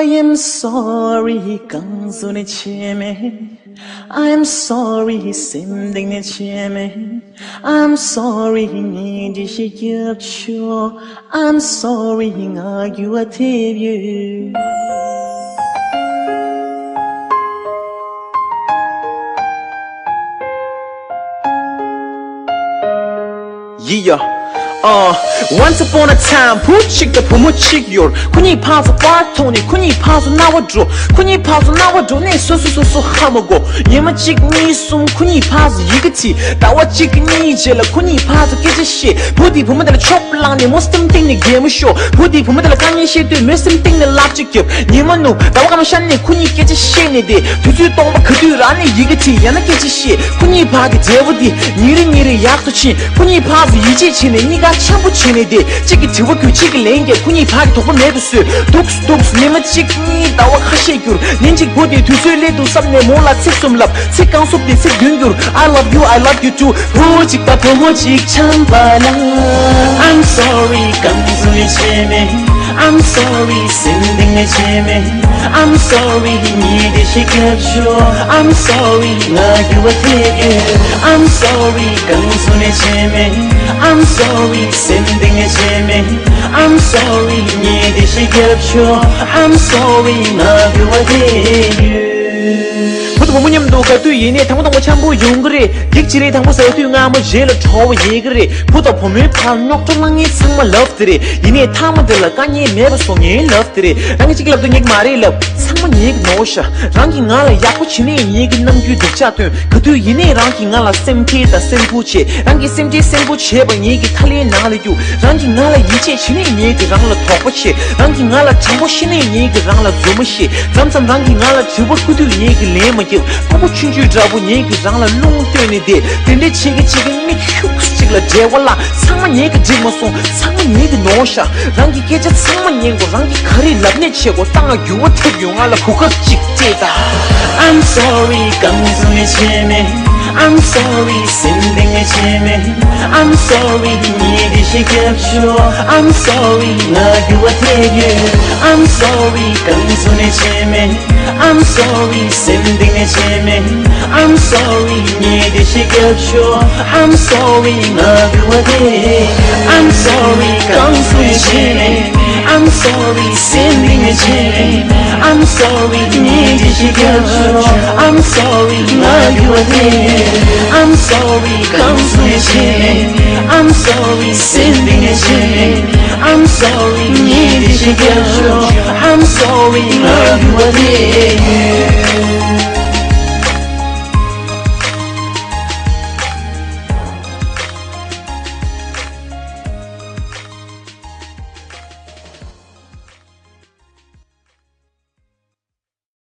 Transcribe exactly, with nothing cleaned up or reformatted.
I am sorry, གང་བཟོ་ནས་བྱས་མེད། I am sorry, སེམས་གཏིང་ནས་བྱས་མེད། I'm sorry, ངས་འདྲི་ཞིག་རྒྱབ་ཆོག I'm sorry, ང་རྒྱུ་བ་ཐེབས་ཡོད། ཡི་ཡ། ཨ། Once upon a time བུ་གཅིག་དང་བུ་མོ་གཅིག་ཡོད། ཁོ་གཉིས་ཕར་ཚུར་པར་མཐོང་ནས་ཁོ་གཉིས་ཕར་ཚུར་རྣ་བ་འགྲོ། ཁོ་གཉིས་ཕར་ཚུར་རྣ་བ་འགྲོ་ནས་སོ་སོ་སོ་སོ་ཧ་མ་གོ། ཉི་མ་གཅིག་གཉིས་གསུམ་ཁོ་གཉིས་ཕར་ཚུར་ཡི་གེ་བྲིས། ཟླ་བ་གཅིག་གཉིས་རྗེས་ལ་ཁོ་གཉིས་ཕར་ཚུར་སྐད་ཆ་བཤད། བུ་དེས་བུ་མོ་དེ་ལ་ཆོབ་བླངས་ནས་མོ་སེམས་གཏིང་ནས་གད་མོ་ཤོར། བུ་དེས་བུ་མོ་དེ་ལ་དཀའ་ངལ་བཤད་དུས་མོས་སེམས་གཏིང་ནས་ལབ་ཅིག་རྒྱབ། ཉི་མ་ནུབ། ཟླ་བ་སྐར་མ་ཤར་ནས་ཁོ་གཉིས་སྐད་ཆ་བཤད་ནས་བསྡད། དུས་ཚོད་སྟོང་པ་ག་དུས་རག་ནས་ཡི་གེ་བྲིས་ཡང་ན་སྐད་ཆ་བཤད། ཁོ་གཉིས་བར་གྱི་འབྲས་བུ་དེ་ཉིན་རེ་ཉིན་རེ་ཡག་ཏུ་ཕྱིན། ཁོ་གཉིས་ཕར་ཚུར་ཡིད་ཆེས་བྱས་ནས་གཉིས་ཀ་འཆམ་པོ་བྱས་ནས་བསྡད། གཅིག་གིས་དྲི་བ་བཀོད། གཅིག་གིས་ལན་རྒྱབ། ཁོ་གཉིས་བར་གྱི་དོགས་པ་མེད་པ་བཟོས། འདུག་འདུག་ཉི་མ་གཅིག་གཉིས་ཟླ་བ་ཁ་ཤས་འགྱུར། ཉིན་གཅིག་བུ་དེས་དུས་ཚོད་སླེབས་འདུག་བསམ་ནས་མོ་ལ་ཚིག་གསུམ་ལབ། ཚིག་རྐང་སུབ་དེ་ཚིག་བདུན་འགྱུར། I love you, I love you too བུ་གཅིག་དང་བུ་མོ་གཅིག་འཆམ་པ་ལ། I'm sorry གང་བཟོ་ནས་བྱས་མེད། I'm sorry སེམས་གཏིང་ནས་བྱས་མེད། I'm sorry ངས་འདྲི་ཞིག་རྒྱབ་ཆོག I'm sorry ང་རྒྱུ་བ་ཐེབས་ཡོད། I'm sorry གང་བཟོ་ནས་བྱས་མེད། I'm sorry སེམས་གཏིང་ནས་བྱས་མེད། I'm sorry ངས་འདྲི་ཞིག་རྒྱབ་ཆོག I'm sorry ང་རྒྱུ་བ་ཐེབས་ཡོད། བུ་དང་བུ་མོ་མཉམ་དུ་ག་དུས་ཡིན་ནའི་དང་པོ་དང་པོ་འཆམ་པོ་ཡོང་གི་རེད། འགྲིག་ཅི་རེད། དང་པོ་ཟ་དུས་མངར་མོ་རྗེས་ལ་དྲོ་བོ་ཡོད་ཀྱི་རེད། བུ་དང་བུ་མོའི་བར་རྙོག་དྲ་ལངས་མཁན་ཚང་མ་ལབ་དེ་རེད། ཡིན་ནའི་མཐའ་མ་དེ་ལ་དཀའ་ངལ་མེད་པ་བཟོ་མཁན་ལབ་དེ་རེད། རང་གིས་གཅིག་ལབ་དུས་ངས་མ་རེད་ལབ། ཚང་མ་ངེད་ཀྱི་ནོར་ཤག་རང་གིས་ང་ལ་ཡག་པོ་བྱེད་ནའི་ངེད་ཀྱི་རྣམ་འགྱུར་སྡུག་ཅག་སྟོན། ག་དུས་ཡིན་ནའི་རང་གིས་ང་ལ་སེམས་ཁྲལ་དང་སེམས་ཁུར་བྱེད། རང་གིས་སེམས་ཁྲལ་སེམས་ཁུར་བྱས་པ་ངེད་ཀྱི་ཁ་ལའི་ནང་ལ་རྒྱུག་རང་གིས་ང་ལ་ཡིད་ཆེས་བྱེད་ནའི་ངེད་ཀྱིས་རང་ལ་དོགས་པ་བྱེད། རང་གིས་ང་ལ་དྲང་པོ་བཤད་ནའི་ངེད་ཀྱིས་རང་ལ་རྫུན་མ་བཤད། མཚམས་མཚམས་རང་གིས་ང་ལ་དྲི་བ་བཀོད་དུས་ངེད་ཀྱིས་ལན་མ་རྒྱབ། ཕོ་མོ་ཆུང་ཆུང་འདྲ་པོ་ངེད་ཀྱིས་རང་ལ་རླུང་བཏོན་ནས་བསྡད། དེ་འདྲ་བྱེད་ཀྱི་བྱེད་ཀྱི་མིག་ཤུགས་གཅིག་ལ་འབྲེལ་བ་བརླག་ཚང་མ་ངེད་ཀྱིས་འགྲིག་མ་སོང་། ཚང་མ་ངེད་ཀྱི་ནོར་ཤག་རང་གི་སྐད་ཆ་ཚང་མ་ཉན་དགོས། རང་གིས་ག་རེ་ལབ་ནས་བྱེད་དགོས། ད་ང་འགྱུར་བ་ཐེབས་ཡོང་། ང་ལ་གོ་སྐབས་གཅིག་སྤྲད་དང་། I'm sorry གང་བཟོ་ནས་བྱས་མེད། I'm sorry སེམས་གཏིང་ནས་བྱས་མེད། I'm sorry ངས་འདྲི་ཞིག་རྒྱབ་ཆོག I'm sorry ང་འགྱུར་བ་ཐེབས་ཡོད། I'm sorry གང་བཟོ་ནས་བྱས་མེད། I'm sorry སེམས་གཏིང་ནས་བྱས་མེད། I'm sorry ངས་འདྲི་ཞིག་རྒྱབ་ཆོག I'm sorry ང་འགྱུར་བ་ཐེབས་ཡོད། I'm sorry གང་བཟོ་ནས་བྱས་མེད། I'm sorry སེམས་གཏིང་ནས་བྱས་མེད། I'm sorry ངས་འདྲི་ཞིག་རྒྱབ་ཆོག I'm sorry ང་འགྱུར་བ་ཐེབས་ཡོད། I'm sorry གང་བཟོ་ནས་བྱས་མེད། I'm sorry སེམས་གཏིང་ནས་བྱས་མེད། I'm sorry ངས་འདྲི་ཞིག་རྒྱབ་ཆོག I'm sorry ང་འགྱུར་བ་ཐེབས་ཡོད།